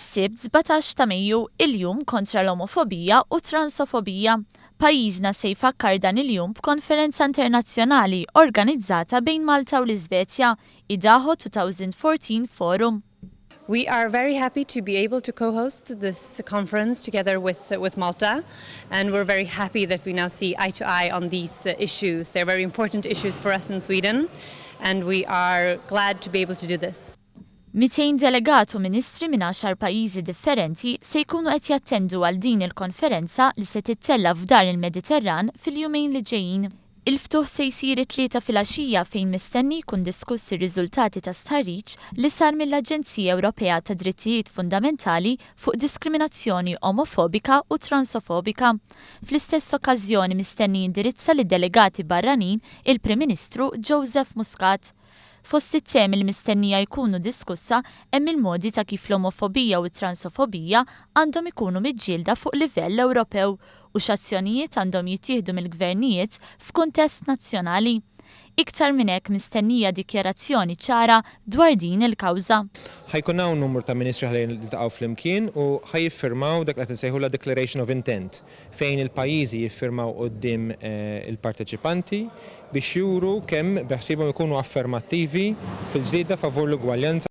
Is-Sibt 17 ta' Mejju, il-Jum kontra l-Omofobija u t-Transofobija. Pajjiżna se jfakkar dan il-jum b'konferenza internazzjonali organizzata bejn Malta u l-Iżvezja, IDAHO 2014 Forum. We are very happy to be able to co-host this conference together with Malta, and we're very happy that we now see eye to eye on these issues. They're very important issues for us in Sweden, and we are glad to be able to do this. 200 delegat u ministri minn 10 pajjiżi differenti se jkunu qed jattendu għal din il-konferenza li se tittella' f'Dar il-Mediterran fil-jumejn li ġejjin. Il-ftuħ se jsir it-Tlieta filgħaxija fejn mistenni jkun diskuss ir-riżultati ta' stħarriġ li sar mill-Aġenzija Ewropea ta' Drittijiet Fundamentali fuq diskriminazzjoni omofobika u transofobika. Fl-istess okkażjoni mistenni jindirizza lid-delegati barranin il-Prim Ministru Joseph Muscat. Fost it-temi li mistennija jkunu diskussa hemm il-modi ta' kif l-omofobija u t-transofobija għandhom ikunu miġġielda fuq livell Ewropew u x'azzjonijiet għandhom jittieħdu mill-gvernijiet f'kuntest nazzjonali. Iktar minn hekk mistennija dikjarazzjoni ċara dwar din il-kawża. Ħa jkun hawn numru ta' ministri ħalli jiltaqgħu flimkien u ħa jiffirmaw dak li qed insejħu la Declaration of Intent, fejn il-pajjiżi jiffirmaw quddiem il-parteċipanti biex juru kemm beħsiebhom ikunu affermattivi fil-ġlieda favur l-ugwaljanza.